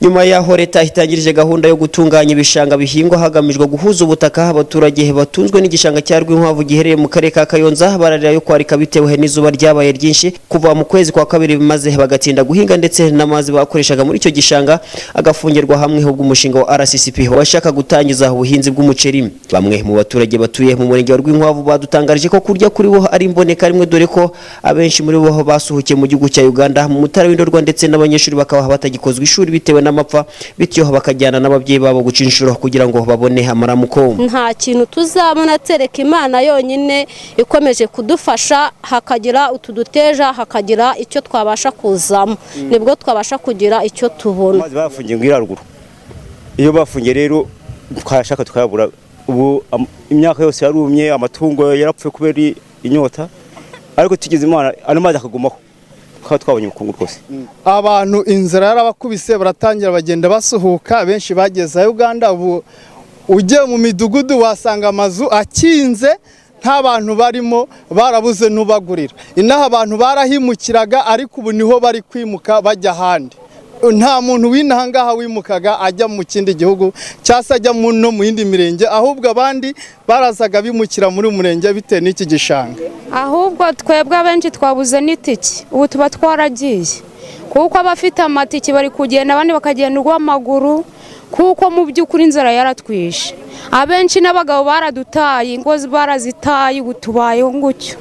Nyuma y'aho leta itangirije gahunda yo gutunganya ibishanga bihingwa hagamijwe guhuza ubutaka, abaturage batunzwe n'igishanga cya Rwinkwavu giherereye mu karere ka Kayonza bararira yo kwarika bitewe n'izuba ryabaye ryinshi kuva mu kwezi kwa kabiri, maze bagatinda guhinga, ndetse n'amazi bakoreshaga muri icyo gishanga agafungirwa hamwe ubwo umushinga wa RCCP washaka gutangiza ubuhinzi bw'umuceri. Bamwe mu baturage batuye mu murenge wa Rwinkwavu badutangarije ko kurya kuri bo ari imboneka rimwe, dore ko abenshi muri bo basuhukiye mu gihugu cya Uganda mu Mutara w'Indorwa, ndetse n'abanyeshuri bakaba batagikozwa ishuri bitewe n'amapfa, bityo bakajyana n'ababyeyi babo guca inshuro kugira ngo babone amaramuko. Nta kintu tuzabona tereka Imana yonyine ikomeje kudufasha, hakagira utu duteja, hakagira icyo twabasha kuzamo, nibwo twabasha kugira icyo tubona. Amazi bafungiye ngo ruguru, iyo bafungiye rero twashaka tukayabura. Ubu imyaka yose yarumye, amatungo yarapfuye kubera inyota, ariko tugize Imana ano mazi akagumaho, tukaba twabonye ubukungu rwose. Abantu inzara yarabakubise, baratangira bagenda basuhuka, benshi bageze Uganda. Ubu ugiye mu midugudu wasanga amazu akinze, nta bantu barimo, barabuze n'ubagurira. Inaha abantu barahimukiraga, ariko ubu niho bari kwimuka bajya ahandi. Nta muntu w'inaha ngaha wimukaga ajya mu kindi gihugu cyangwa se ajya no mu yindi mirenge, ahubwo abandi barazaga bimukira muri uyu murenge bitewe n'iki gishanga. Ahubwo twebwe abenshi twabuze n'itiki, ubu tuba twaragiye, kuko abafite amatiki bari kugenda, abandi bakagenda urw'amaguru, kuko mu by'ukuri inzara yaratwishe. Abenshi n'abagabo baradutaye, ingo barazitaye, ubu tubayeho gutyo.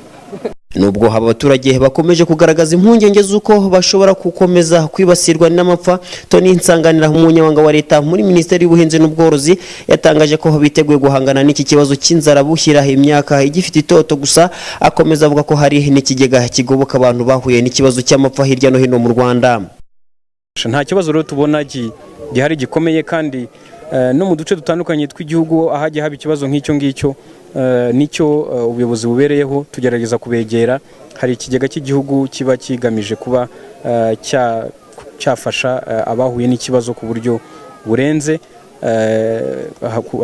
Nubwo aba baturage bakomeje kugaragaza impungenge z'uko bashobora gukomeza kwibasirwa n'amapfa, Tony Nsanganira, umunyamabanga wa leta muri Minisiteri y'Ubuhinzi n'Ubworozi, yatangaje ko biteguye guhangana n'iki kibazo cy'inzara bushyira imyaka igifite itoto. Gusa akomeza avuga ko hari n'ikigega kigoboka abantu bahuye n'ikibazo cy'amapfa hirya no hino mu Rwanda. Nta kibazo rero tubona gihari gikomeye, kandi no mu duce dutandukanye tw'igihugu ahagiye haba ikibazo nk'icyo ngicyo, nicyo ubuyobozi bubereyeho, tugerageza kubegera. Hari ikigega cy'igihugu kiba kigamije kuba cyafasha abahuye n'ikibazo ku buryo burenze,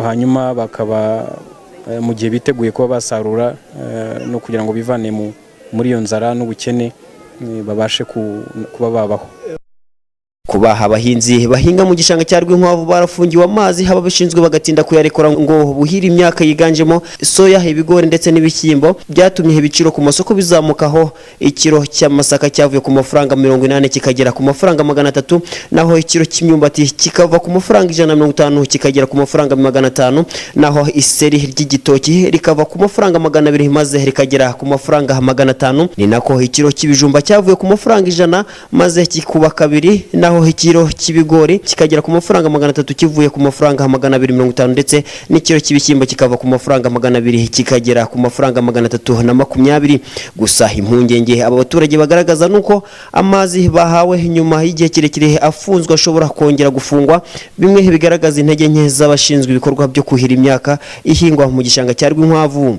hanyuma bakaba mu gihe biteguye kuba basarura no kugira ngo bivane muri iyo nzara n'ubukene, babashe kuba babaho. Kuba abahinzi bahinga mu gishanga cya Rwinkwavu barafungiwe amazi, ababishinzwe bagatinda kuyarekura ngo buhire imyaka yiganjemo soya, ibigori ndetse n'ibishyimbo, byatumye ibiciro ku masoko bizamukaho. Ikiro cy'amasaka cyavuye ku mafaranga 80 kikagera ku mafaranga 300, naho ikiro cy'imyumbati kikava ku mafaranga 150 kikagera ku mafaranga 500, naho iseri ry'igitoki rikava ku mafaranga 200 maze rikagera ku mafaranga 500. Ni nako ikiro cy'ibijumba cyavuye ku mafaranga 100 maze kikuba kabiri, naho ikiro cy'ibigori kikagera ku mafaranga 300 kivuye ku mafaranga 250, ndetse n'ikiro cy'ibishyimbo kikava ku mafaranga 200 kikagera ku mafaranga 320. Gusa impungenge aba baturage bagaragaza nuko amazi bahawe nyuma y'igihe kirekire afunzwe ashobora kongera gufungwa, bimwe bigaragaza intege nke z'abashinzwe ibikorwa byo kuhira imyaka ihingwa mu gishanga cya Rwinkwavu.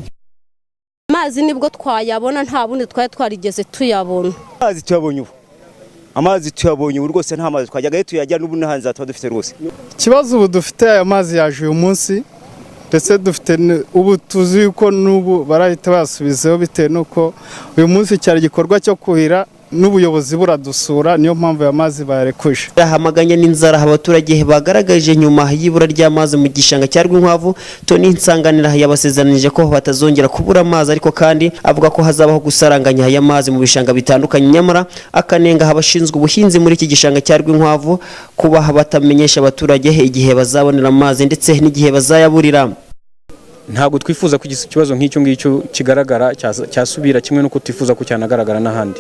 Amazi nibwo twayabona, nta bundi twari twarigeze tuyabona. Amazi tuyabonye ubu, amazi tuyabonye ubu rwose. Nta mazi twajyaga tuyajya, n'ubu nta nzara tuba dufite rwose. Ikibazo ubu dufite, aya mazi yaje uyu munsi, ndetse dufite ubu tuzi yuko n'ubu barahita bayasubizeho, bitewe n'uko uyu munsi cyari igikorwa cyo kuhira n'ubuyobozi buradusura, niyo mpamvu aya mazi bayarekuje. Hamaganye n'inzara abaturage bagaragaje nyuma y'ibura ry'amazi mu gishanga cya Rwinkwavu, Tony Nsanganira yabasezeranije ko batazongera kubura amazi, ariko kandi avuga ko hazabaho gusaranganya aya mazi mu bishanga bitandukanye. Nyamara akanenga abashinzwe ubuhinzi muri iki gishanga cya Rwinkwavu kuba batamenyesha abaturage igihe bazabonera amazi ndetse n'igihe bazayaburira. Ntabwo twifuza ko ikibazo nk'icyo ngicyo kigaragara cyasubira, kimwe n'uko twifuza ko cyanagaragara n'ahandi.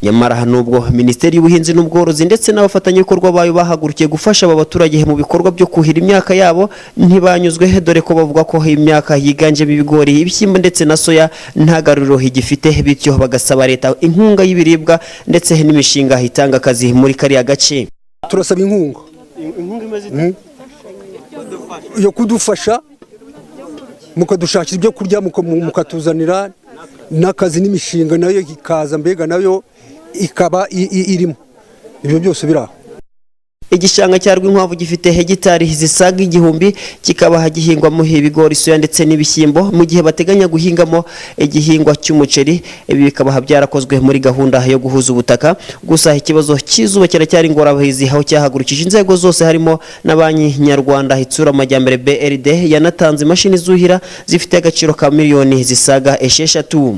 Nyamara nubwo Minisiteri y'Ubuhinzi n'Ubworozi ndetse n'abafatanyabikorwa bayo bahagurukiye gufasha aba baturage mu bikorwa byo kuhira imyaka yabo, ntibanyuzwe, dore ko bavuga ko imyaka yiganjemo ibigori, ibishyimbo ndetse na soya nta garuriro igifite, bityo bagasaba leta inkunga y'ibiribwa ndetse n'imishinga itanga akazi muri kariya gace. Turasaba inkunga yo kudufasha, mukadushakira ibyo kurya, mukatuzanira n'akazi n'imishinga nayo ikaza, mbega nayo ikaba irimo ibyo byose biri aho. Igishanga cya Rwinkwavu gifite hegitari zisaga 1000, kikaba gihingwamo ibigori, soya ndetse n'ibishyimbo, mu gihe bateganya guhingamo igihingwa cy'umuceri. Ibi bikaba byarakozwe muri gahunda yo guhuza ubutaka. Gusa ikibazo cy'izuba kiracyari ingorabahizi, aho cyahagurukije inzego zose harimo na Banki Nyarwanda Itsura Amajyambere BRD, yanatanze imashini zuhira zifite agaciro ka miliyoni zisaga 6.